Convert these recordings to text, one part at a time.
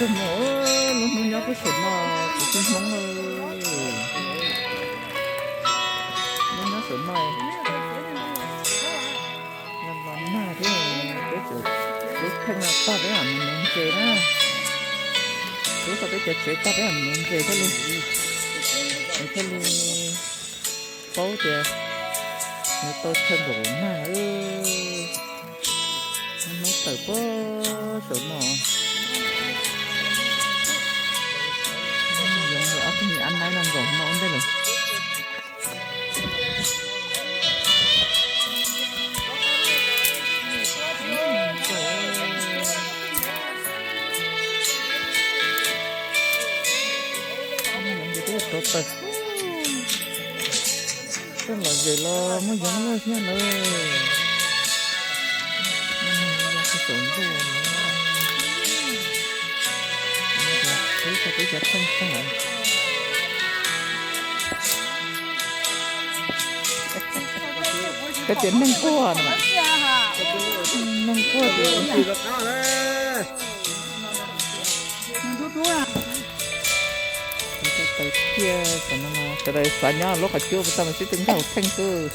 Mus, lub hnub nyob kuj saum no, kuv tij Hmoob, lub nyob saum no, los nag thiab, peb cov, peb pheej no tag peb mam mus nuv ntses na, peb tau peb cov tsev tag peb mam mus nuv ntses thiaj li, thiaj li paub tias nws tau chaw nkaum nag. Hnub tawm puag saum no, yoov ob tug me ab naib no nkaum no ua ntej lawm. Rov tawm, koj lom zem los muaj yoov luaj thiab lawm. Saum ntuj, peb cov pheej tag. Koj tias neeg quaj no, neeg quaj tias, tawm tiag, sawv daws xav nyob lub qhov cub puas tau mas sib tw nkag hauv theej xwb.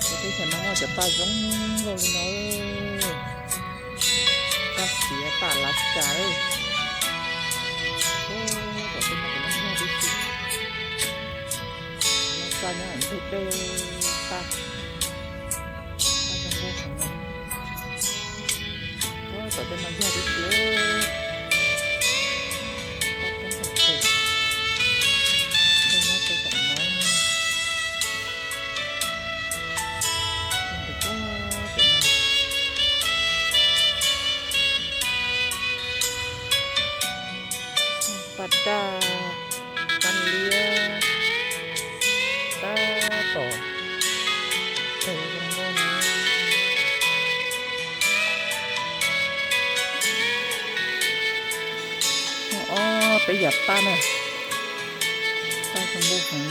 Teb chaws no muaj cov paj zoo nkauj li no, paj xiav paj lav xas, tom tej no kuv noj noj tib si, noj txaj nyob ntug dej, paj, paj zoo nkauj heev. Tom tej no yog tib si, paj koob tom tej, tej nyob rau tom no. Paj daj, paj liab, tab tom tawg zoo nkauj na. Muaj ob peb yam paj na, paj zoo nkauj heev.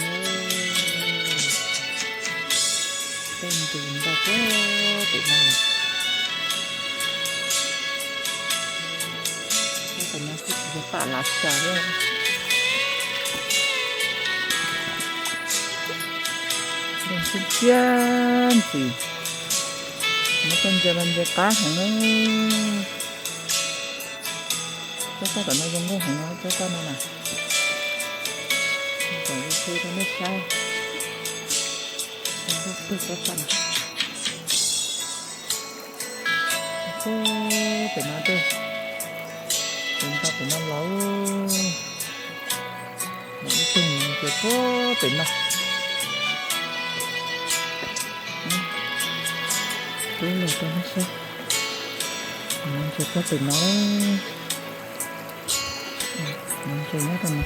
Tej ntws ntau puag pem no lawm. Tom no xwb tsis yog paj lav xas thiab. Ntxhiab ntxhiab ntxim, muab txoj ntses los ntses qab heev. Tsob paj tom no zoo nkauj heev, tsob paj no na. Kom zoo rau nej saib. Zoo nkauj kawg tsob paj no. Puag pem no tej, pem ntawm pem no los, ib tug ntses puag pem no. Rub los rau nej saib, ntses puag pem no, ntses nyob rau no.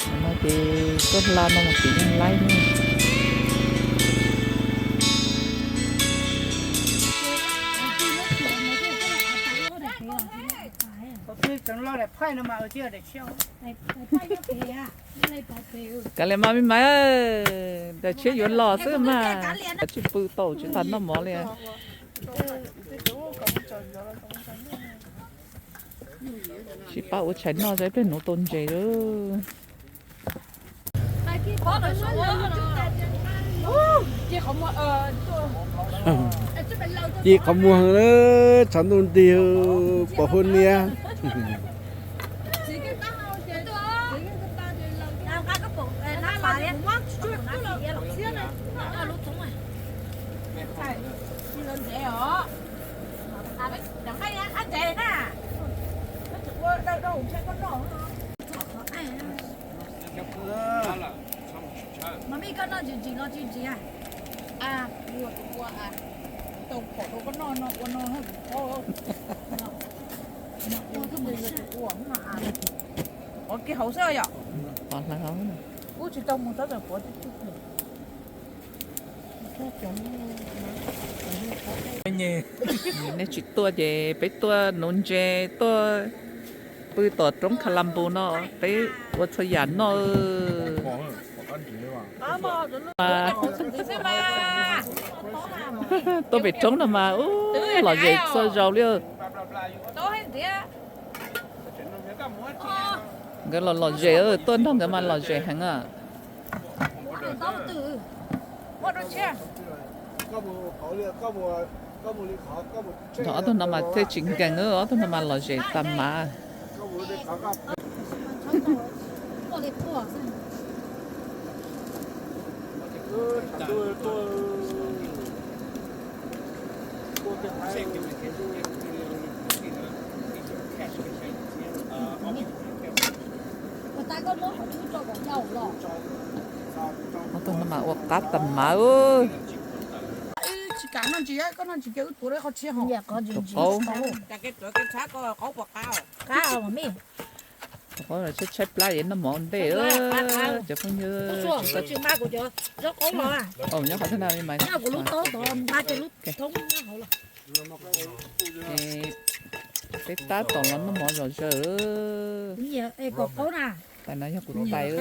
Qhov no ces tuaj hla no mas tsis yeej laib thiab. Kav liam mas me mas, daim tshiab yuav los xwb mas, tsis pw tau tsis tas noj mov li. Sib pab ua tshais noj, ib pliag nuv tau ntses lawm. Ci qhov muag heev, tshav ntuj nti, pom huab niab. Mas mij koj noj ntsis ntsis no tsis ntsis a. Tau pom rau koj noj no ua no. Ua kiag hauv xwb yom. Kuv tsis tau mus tab tom pov. Nej tsis tuaj ces peb tuaj nuv ntses, tuaj pw tom roob Kha Las Npus no, peb ua txhua yam noj. Tuaj pem roob no mas ub lom zem txhua zaus li. Nkawd los lom zem, tuaj nrog nkawd mas lom zem heev a. Nrog ob tug no mas thiaj tsis nkees, ob tug no mas lom zem tas mas. Ob tug no mas ua qab tas mas. Tus qaub, tus qaub tshaib tshaib plab es noj mov ua ntej. Cov phooj ywg, nyob qhov twg na, peb tab tom los noj mov zom zaws. Tais no yog kuv tais.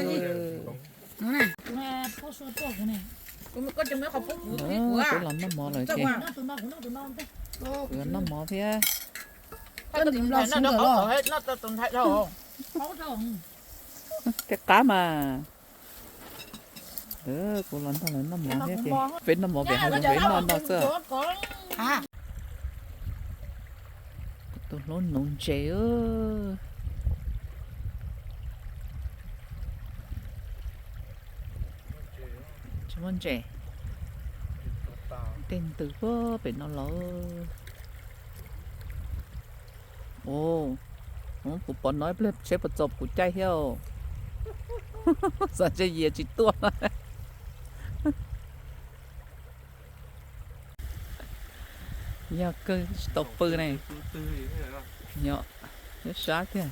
Peb los noj mov lawm ces kuv yuav noj mov thiab. Tej qab mas kuv los nrog lawv noj mov thiab ces peb noj mov pem hav zoov peb noj no xwb. Tus hlub nuv ntses. Tsis muaj ntses. Tej ntws puag pem no los. Kuv pom no ib pliag tsheb puas txaus kuv caij thiab. Xav ntshe yias tsis tuaj. Yog kawg tsis tau pw ne. Nyob sab tiag.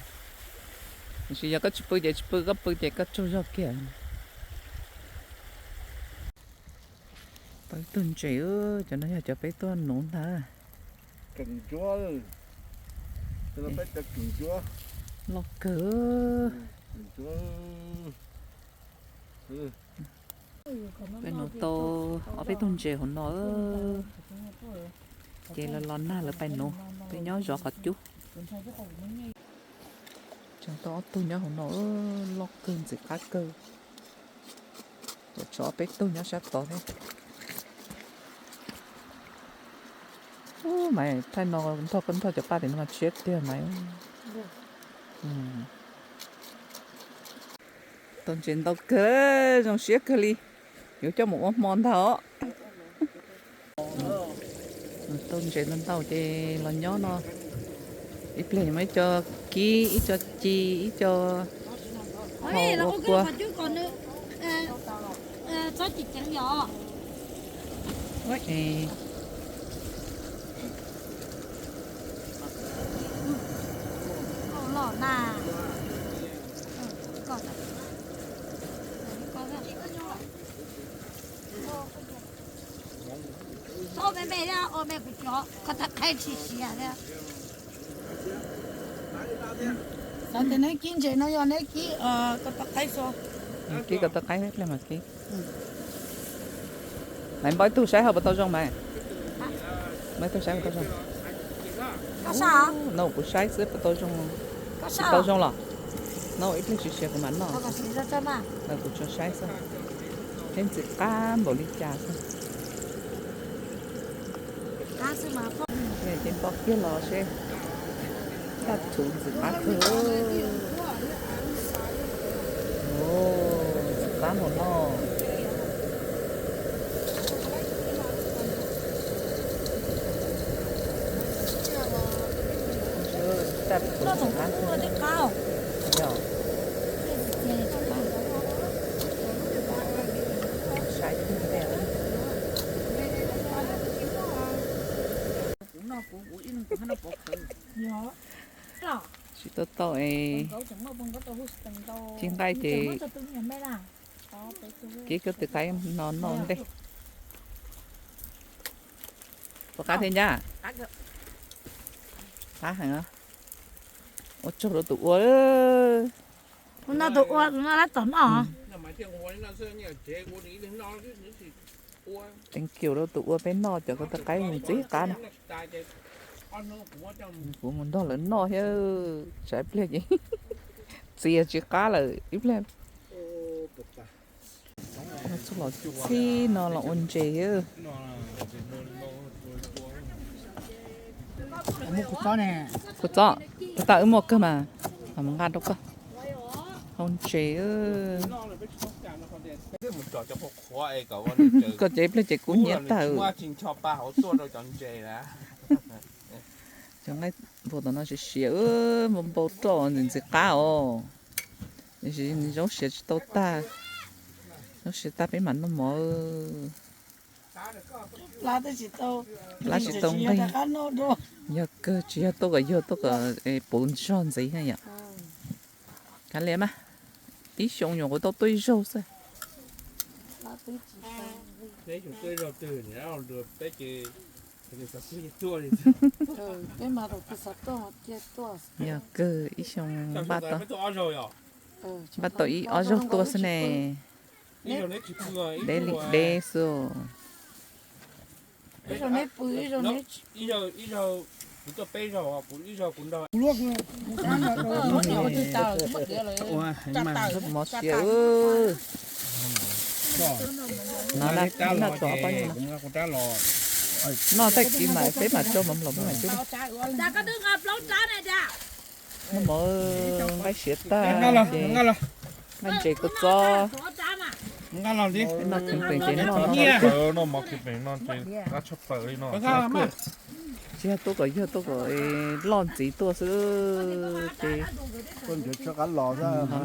Tiam sis yog koj tsis pw ces tsis pw, koj pw ces koj tsaug zog kiag. Tau ib tug ntses, cov no yog cov peb tuaj nuv ntag. Loj kawg. Peb nuv tau ob peb tug ntses hauv no, ces lawv los nag lawv pais nuv, peb nyob zov qhov cub. Tseem tau ob tug nyob hauv no, loj kawg ntxim qab kawg. Tshuav ob peb tug nyob sab tod thiab. Ub, Maiv, thaij no nrog koj nrog cov paj tim no mas tshiab tiag Maiv. Tau ntses ntau kawg, zoo siab kawg li. Yuav coj mus ua hmo ntag os. Tau ntses ntau ntau ces los nyob no. Ib pliag yuav muaj ib co kib, ib co ci, ib co hau ua kua. Xav tias neb kib ntses no yog neb kib koj tau qaib xwb. Kib koj tau qaib pliag mas kib. Maiv, npaj ib tug saib hauv puas tau zoo Maiv. Npaj ib tug saib puas tau zoo. No kuv saib xwb puas tau zoo. Tsis tau zoo los? No ib pliag siav siav kuv mam noj. Kuv tsuas saib xwb. Seb ntxim qab npaum li cas xwb. Ces npaj kiag los seb. Taj thuv ntxim qab kawg. Ntxim qab npaum no. Taj thuv ntxim qab kawg. Yog. Saib kiag ntej. Tsis tau tau es ci nqaij ces kib koj tus qaib no noj ntej. Puas qab thiab Ncab? Qab heev. Ua tsaug rau tus ua. Tus no tus ua, tus no lab tom noj. Thank you rau tus ua peb noj cov ko taw qaib mus ntxiv qab no. Kuv mus nrog lawv noj thiab, tsam ib pliag ces txias tsis qab lawm ib pliag. Txuj los txhij no los ua ntses. Kuv txob, kuv txob, tau wb muaj kawg mas, mus nqa rau koj. Hau ntses. Koj ces ib pliag ces kub hnyiab tag. Cov nqaij npua tom no siav siav, npau npau roj ntxim ntxim qab os. Tiam sis zaub siav tsis tau tag, zaub siav tag peb mam noj mov. Plab tsis tau nqig. Yog kawg, tsis yog tuaj kom yog tuaj kom puv zog ntxiv yom. Kav liam mas, ib xyoo nyuam qhuav tau tuaj ib zaug xwb. Yog kawg ib xyoo npaj tau, npaj tau ib ob zaug tuaj xwb ne. Deb li deb xwb. Mov siav. No na, noj tso pab noj. Noj tag kis mas peb mam rau mov los peb mam cub. Noj mov, nqaij siav tag ces nqaij ntses kua txob. Peb noj kheev plees ces noj no. Tsis yog tuaj kom yog tuaj kom loj ntxiv tuaj xwb ces los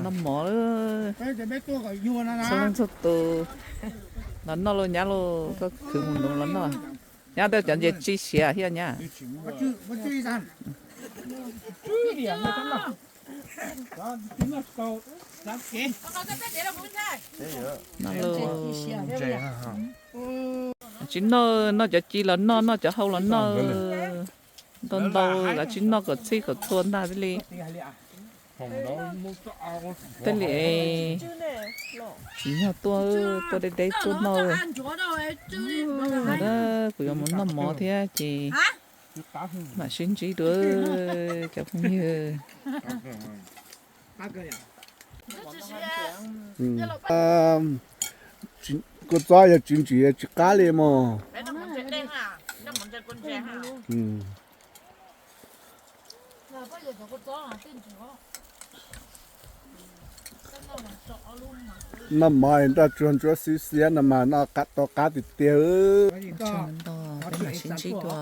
noj mov. Txhua leej txhua tus los noj lauj nyab lauj, koj khwv mus nuv los noj. Nyab, tej cov ntses tsis siav thiab nyab. Noj lauj. Tsis noj, noj cov ci los noj, noj cov hau los noj. Ntau ntau, kav tsij noj kom txhij kom txhua ntag thiaj li. Thiaj li tsis yog tuaj, tuaj deb deb tuaj noj. Kuv yuav mus noj mov thiab ces mam sib ntsib dua cov phooj ywg. Kua txob yog tsis ntsim tsis qab li mog. Noj mov nroj tsuag ntsuab xib xiab no mas noj tau qab tiag tiag. Peb mam sib ntsib dua.